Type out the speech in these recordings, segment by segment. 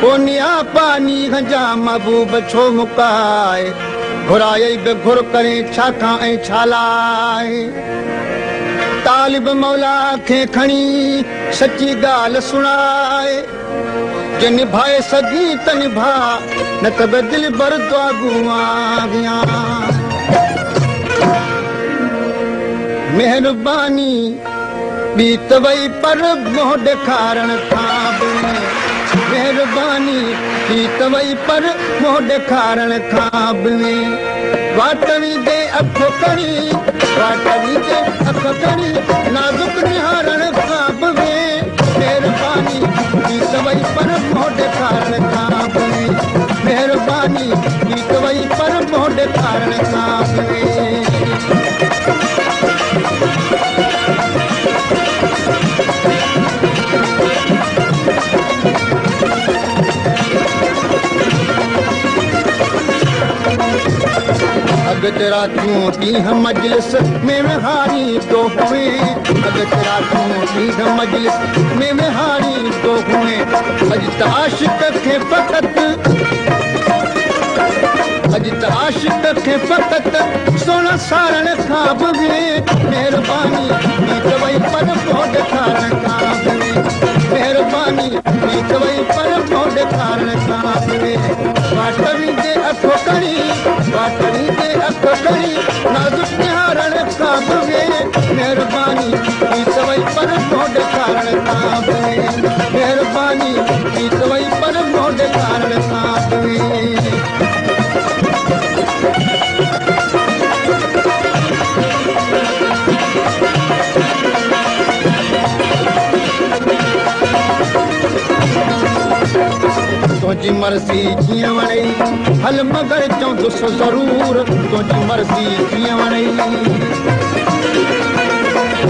पोनिया पानी गंजा महबूब छो मुकाए, घुराई बि घुर करे छा खां ऐं छा लाए। तालिब मौला खे खणी सची ॻाल्हि सुणाए, जे निभाए सघी त निभा, न त बि दिल बर दुआ। महिरबानी ॿी त वई पर मुंहुं ॾेखारण खां बि, महिरबानी ॿी त वई पर मुंहुं ॾेखारण खां बि। वाट वेंदे अख खणी, वाट वेंदे अख खणी, नाज़ुक निहारण खां बि। महिरबानी ॿी त वई पर मुंहुं ॾेखारण खां बि, महिरबानी ॿी त वई पर मुंहुं ॾेखारण खां बि। अॻिते रातियूं ॾींहं मजलिस में विहारी तो हुए, अॻिते रातियूं ॾींहं मजलिस में विहारी तो हुए। अॼु त आशिक खे फ़क़ति, अॼु त आशिक खे फ़क़ति सोना सारण खां बि। महिरबानी ॿी त वई पर मुंहुं ॾेखारण खां बि, महिरबानी ॿी त वई पर मुंहुं ॾेखारण खां बि। वाट वेंदे अख खणी, वाट वेंदे अख खणी, नाज़ुक निहारण खां बि। महिरबानी ॿी त वई पर मुंहुं ॾेखारण खां बि, महिरबानी ॿी त वई पर मुंहुं ॾेखारण खां बि। तुंहिंजी मर्ज़ी जीअं वणेई हल, मगर चवंदुसि ज़रूरु। तुंहिंजी मर्ज़ी जीअं वणेई,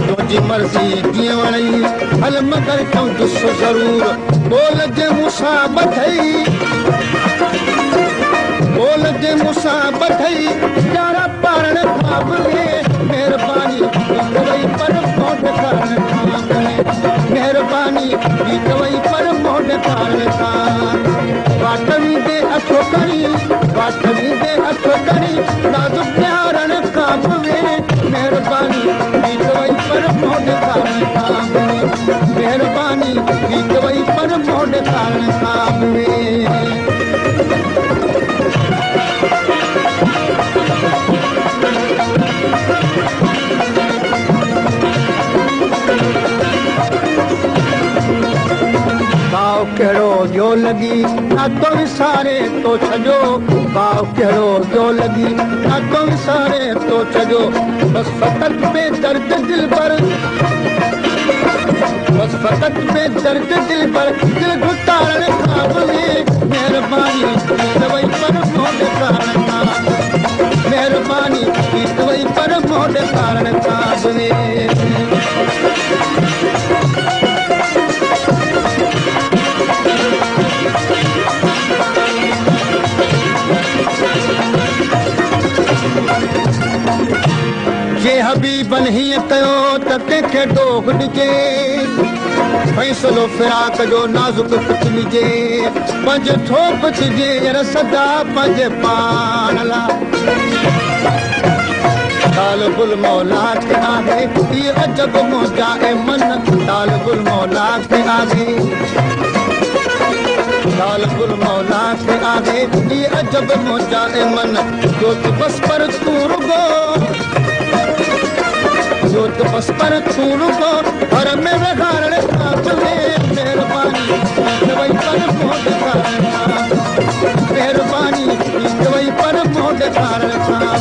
तुंहिंजी मर्ज़ी जीअं वणेई हल, मगर चवंदुसि ज़रूरु। ॿोल जे मूंसां ॿधई, ॿोल जे मूंसां ॿधई, प्यारा पारण खां बि। महिरबानी ॿी त वई पर मुंहुं ॾेखारण खां बि, महिरबानी ॿी त वई पर मुंहुं ॾेखारण खां। वाट वेंदे अख खणी, वाट वेंदे अख खणी, नाज़ुक निहारण खां बि। महिरबानी ॿी त वई पर मुंहुं ॾेखारण खां बि, महिरबानी ॿी त वई पर मुंहुं ॾेखारण खां बि। भाव कहिड़ो ॿियो लॻी नातो विसारे तो छॾियो, भाव कहिड़ो ॿियो लॻी नातो विसारे तो छॾियो। बसि फ़क़ति बेदर्द दिल पर, बसि फ़क़ति बेदर्द दिल पर, दिल गुतारण खां बि। महिरबानी ॿी त वई पर मुंहुं ॾेखारण खां, महिरबानी ॿी त वई पर मुंहुं ॾेखारण खां बि। जे हबीबन हीअं कयो त कंहिंखे ॾोह ॾिजे, फ़ैसिलो फिराक जो नाज़ुक ॾिजे। पंहिंजे थोप थिजे यार सदा पंहिंजे पाण लाइ। तालिबुल मौला खे आहे इहे अजब मुंहिंजा ऐं मन, तालिबुल मौला खे आहे, तालिबुल मौला खे आहे इहे अजब मुंहिंजा ऐं मन। जोत बसि पर तूं रुगो, जोत बसि पर तूं रुगो, भर में विघारण खां बि। महिरबानी ॿी त वई पर मुंहुं ॾेखारण खां, महिरबानी ॿी त वई पर मुंहुं ॾेखारण खां।